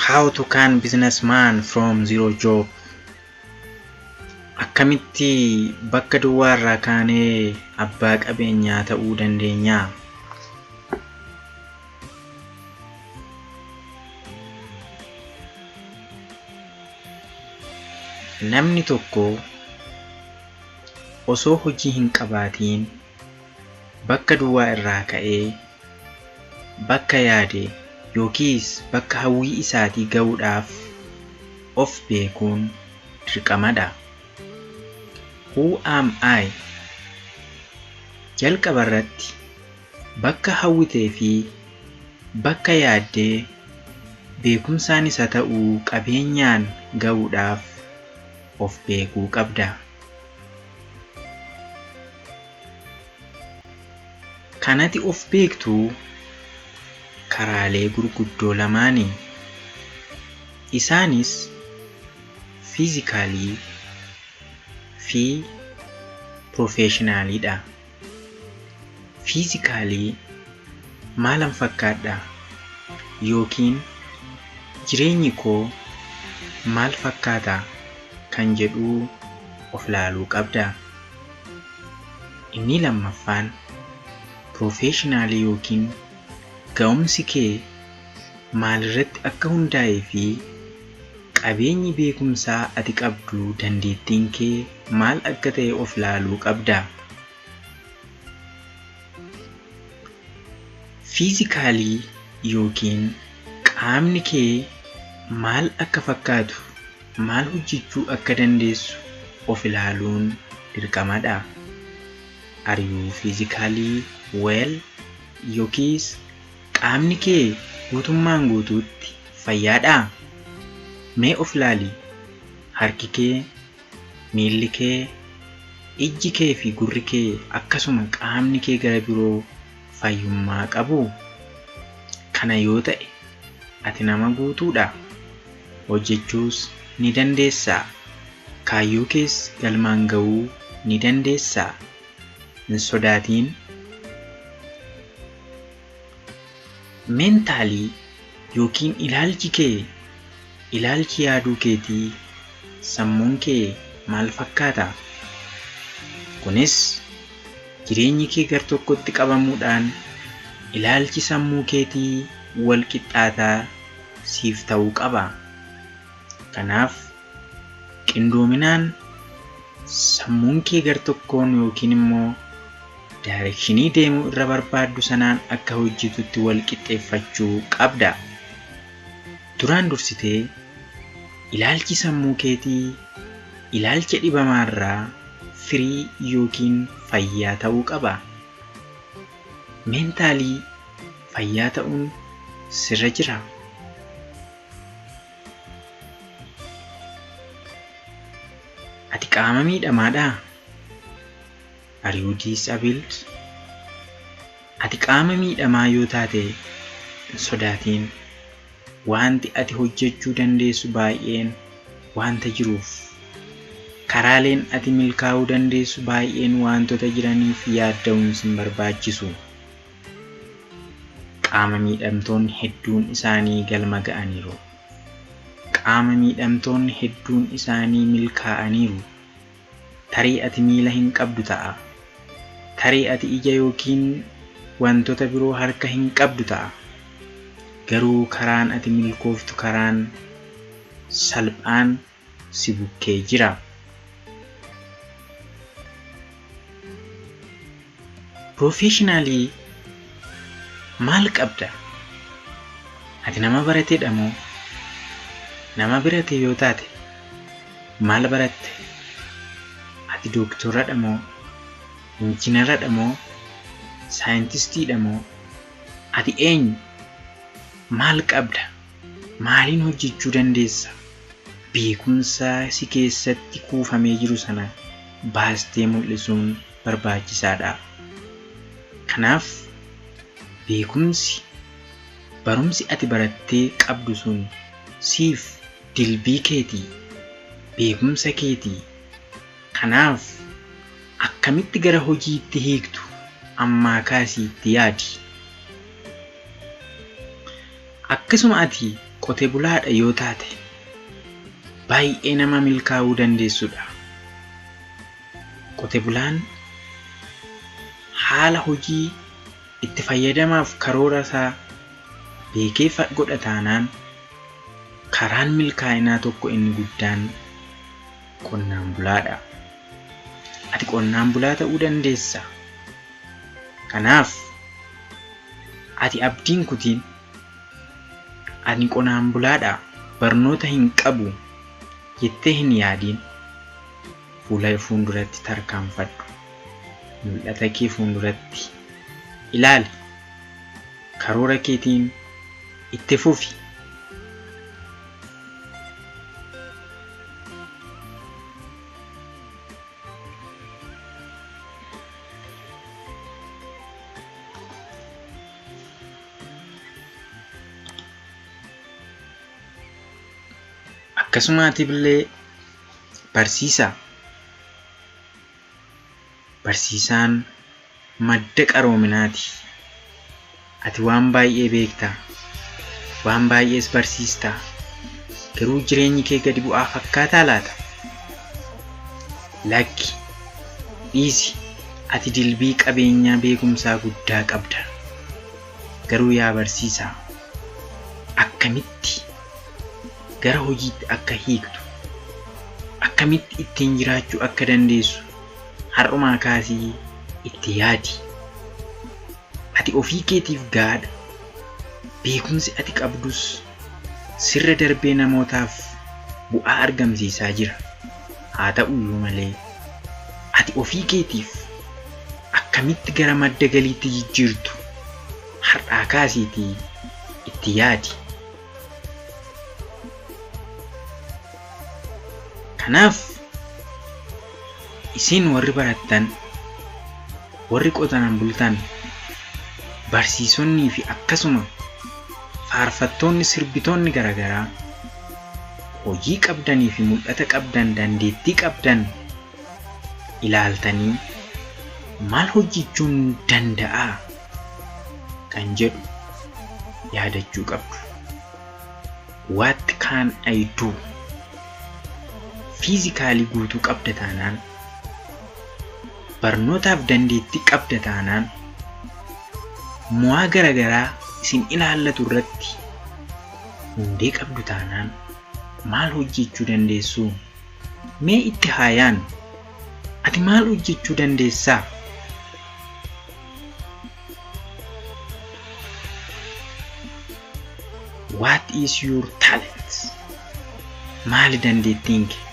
How to can businessman from zero job. Akkamitti bakka duwwaa irraa kaanee abbaa qabeenyaa ta'uu dandeenya? Namni tokko osoo hojii hin qabaatiin bakka duwwaa irraa ka'ee bakka yaade yookiis bakka hawwii isaatii ga'uudhaaf of beekuun dirqamadha. Who am I? Jalqaba irratti bakka hawwitee fi bakka yaaddee beekumsaanis haa ta'uu qabeenyaan ga'uudhaaf of beekuu qabda. Kan ati of beektu karaalee gurguddoo lamaani. Isaanis fiizikaalii fi piroofeeshinaaliidha. Fiizikaalii maalan fakkaadha yookiin jireenyi koo maal fakkaata kan jedhu of ilaaluu qabda. Inni lammaffaan piroofeeshinaalii yookiin ga'umsi kee maalirratti akka hundaa'ee fi qabeenyi beekumsaa ati qabdu dandeettiin kee maal akka ta'e of ilaaluu qabda. Fiizikaalii yookiin qaamni kee maal akka fakkaatu, maal hojjechuu akka dandeessu of ilaaluun dirqamadha. Are you physically well? Yookiis qaamni kee guutummaan guutuutti fayyaadhaa? Mee of ilaali. Harki kee, miilli kee, ijji kee fi gurri kee akkasuma qaamni kee gara biroo fayyummaa qabuu? Kana yoo ta'e ati nama guutuudha. Hojjechuus ni dandeessa. Kaayyoo kees galmaan ga'uu ni dandeessa. Hin sodaatiin. Mentaalii yookiin ilaalchi kee, ilaalchi yaaduu keetii, sammuun kee maal fakkaata? Kunis jireenyi kee gar-tokkotti qabamuudhaan ilaalchi sammuu keetii wal qixxaataa siif ta'uu qaba. Kanaaf qindoominaan sammuun kee gar-tokkoon yookiin immoo daayirekshinii deemuu irra barbaaddu sanaan akka hojjetutti wal qixxeeffachuu qabda. Duraan dursitee ilaalchi sammuu keetii ilaalcha dhibamaarraa firii yookiin fayyaa ta'uu qaba. Meentaalii fayyaa ta'uun sirra jira. Ati qaama miidhamaadhaa? Are you disabled? Ati qaama miidhamaa yoo taate hin sodaatiin. Wanti ati hojjechuu dandeessu baay'een wanta jiruuf. Karaaleen ati milkaa'uu dandeessu baay'een waantota jiraniif yaadda'uun sin barbaachisu. Qaama miidhamtoonni hedduun isaanii galma ga'aniiru. Qaama miidhamtoonni hedduun isaanii milkaa'aniiru. Tarii ati miila hin qabdu ta'a. Tarii ati ija yookiin wantoota biroo harka hin qabdu ta'a. Garuu karaan ati milkooftu karaan salphaan si bukkee jira. Piroofeeshinaalii maal qabda? Ati nama baratedha moo? Nama barate yoo taate maal baratte? Ati dooktoradha moo? Injiinaradha moo? Saayintistiidha moo? Ati eenyu? Maal qabda? Maaliin hojjechuu dandeessa? Beekumsa si keessatti kuufamee jiru sana baastee mul'isuun barbaachisaadha. Kanaaf beekumsi, barumsi ati barattee qabdu sun siif dilbii keeti, beekumsa keeti. Kanaaf akkamitti gara hojiitti hiiktu ammaa kaasii itti yaadi. Akkasuma ati Qote bulaadha yoo taate baay'ee nama milkaa'uu dandeessudha. Qote bulaan haala hojii itti fayyadamaaf karoora isaa beekee godha taanaan karaan milkaa'inaa tokko inni guddaan qonnaan bulaadha. Ati qonnaan bulaa ta'uu dandeessa. Kanaaf ati abdiin kutiin ani qonnaan bulaadha barnoota hin qabu jettee hin yaadiin fuula fuulduratti tarkaanfadhu. Mul'ata kee fuulduratti ilaali. Karoora keetiin itti fufi. Akkasumaatiillee barsiisaa. Barsiisaan madda qaroominaati. Ati waan baay'ee beekta. Waan baay'ees barsiista. Garuu jireenyi kee gadi bu'aa fakkaataa laata? Lakki, dhiisi. Ati dilbii qabeenyaa beekumsaa guddaa qabda. Garuu yaa barsiisaa, akkamitti gara hojiitti akka hiiktu, akkamitti ittiin jiraachuu akka dandeessu har'umaa kaasii itti yaadi. Ati ofii keetiif gahaadha. Beekumsi ati qabdus sirra darbee namootaaf bu'aa argamsiisaa jira. Haa ta'uyyuu malee ati ofii keetiif akkamitti gara madda galiitti jijjiirtu har'aa kaasiitii itti yaadi. Kanaaf isin warri barattan, warri qotanan bultan, barsiisonnii fi akkasuma faarfattoonni sirbitoonni garaagaraa hojii qabdanii fi mul'ata qabdan dandeettii qabdan ilaaltanii maal hojjechuun danda'a kan jedhu yaadachuu qabdu. What can I do? Physically guutuu qabda taanaan, barnootaaf dandeettii qabda taanaan, mo'aa garaagaraa isin ilaallatu irratti hundee qabdu taanaan maal hojjechuu dandeessu? Mee itti haa yaadnu. Ati maal hojjechuu dandeessaa? What is your talent? Maali dandeettiin kee?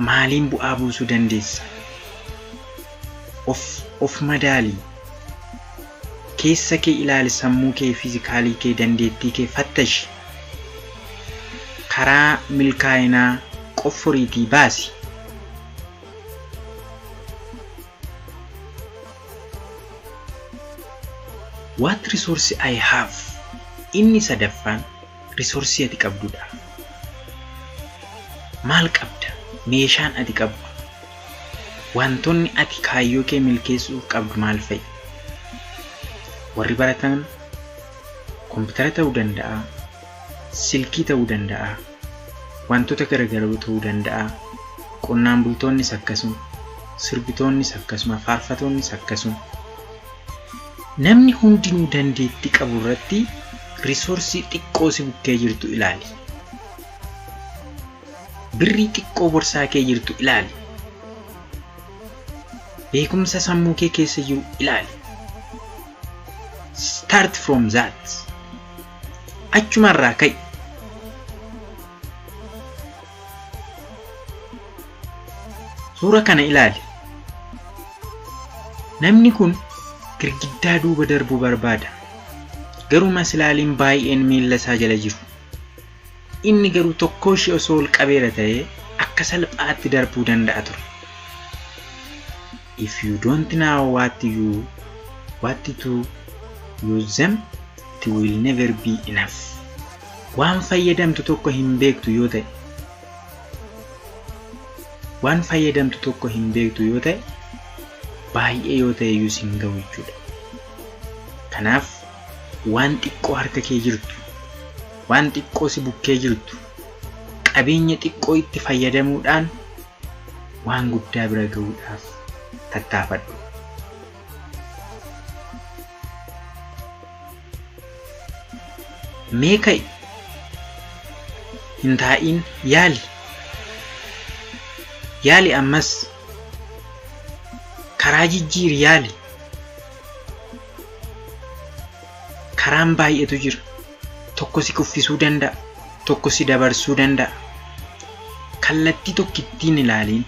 Maaliin bu'aa buusuu dandeessa? Of madaali. Keessa kee ilaali, sammuu kee, physically kee, dandeettii kee fattashi. Karaa milkaa'inaa qofforiitii baasi. What resource I have? Inni sadaffaan resource ati qabdudha. Maal qabda? Meeshaan ati qabdu. Wantoonni ati kaayyoo kee milkeessuuf qabdu maal fa'i? Warri baratan koompitara ta'uu danda'a, silkii ta'uu danda'a, wantoota garaagaraa ta'uu danda'a. Qonnaan bultoonnis akkasuma, sirbitoonnis akkasuma, faarfatoonnis akkasuma. Namni hundinuu dandeettii qabu irratti resource xiqqoo si bukkee jirtu ilaali. Birrii xiqqoo borsaa kee jirtu ilaali. Beekumsa sammuu kee keessa jiru ilaali. Start from that. Achumarraa ka'i. Suura kana ilaali. Namni kun girgiddaa duuba darbuu barbaada. Garuu maslaaliin baay'een miilla isaa jala jiru. Inni garuu tokkoo ishee osoo ol qabeera ta'ee akka salphaatti darbuu danda'a ture. If you don't know what you what to use them, it will never be enough. Waan fayyadamtu tokko hin beektu yoo ta'e, waan fayyadamtu tokko hin beektu yoo ta'e, baay'ee yoo ta'e iyyuu sin ga'u jechuudha. Kanaaf waan xiqqoo harka kee jirtu Waan xiqqoo si bukkee jirtu, qabeenya xiqqoo itti fayyadamuudhaan waan guddaa bira ga'uudhaaf tattaafadhu. Mee ka'i. Hin taa'iin, yaali. Yaali ammas. Karaa jijjiiri yaali. Karaan baay'eetu jira. Tokko si kuffisuu danda'a. Tokko si dabarsuu danda'a. Kallattii tokkittiin ilaaliin.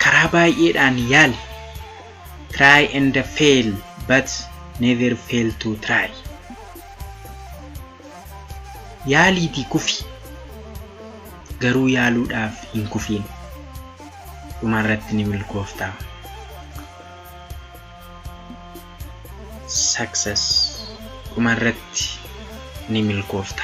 Karaa baay'eedhaan yaali. Try and fail, but never fail to try. Yaaliitii kufi. Garuu yaaluudhaaf hin kufiin. Dhumarratti ni milkoofta. Success. Dhumarratti ni milkoofta.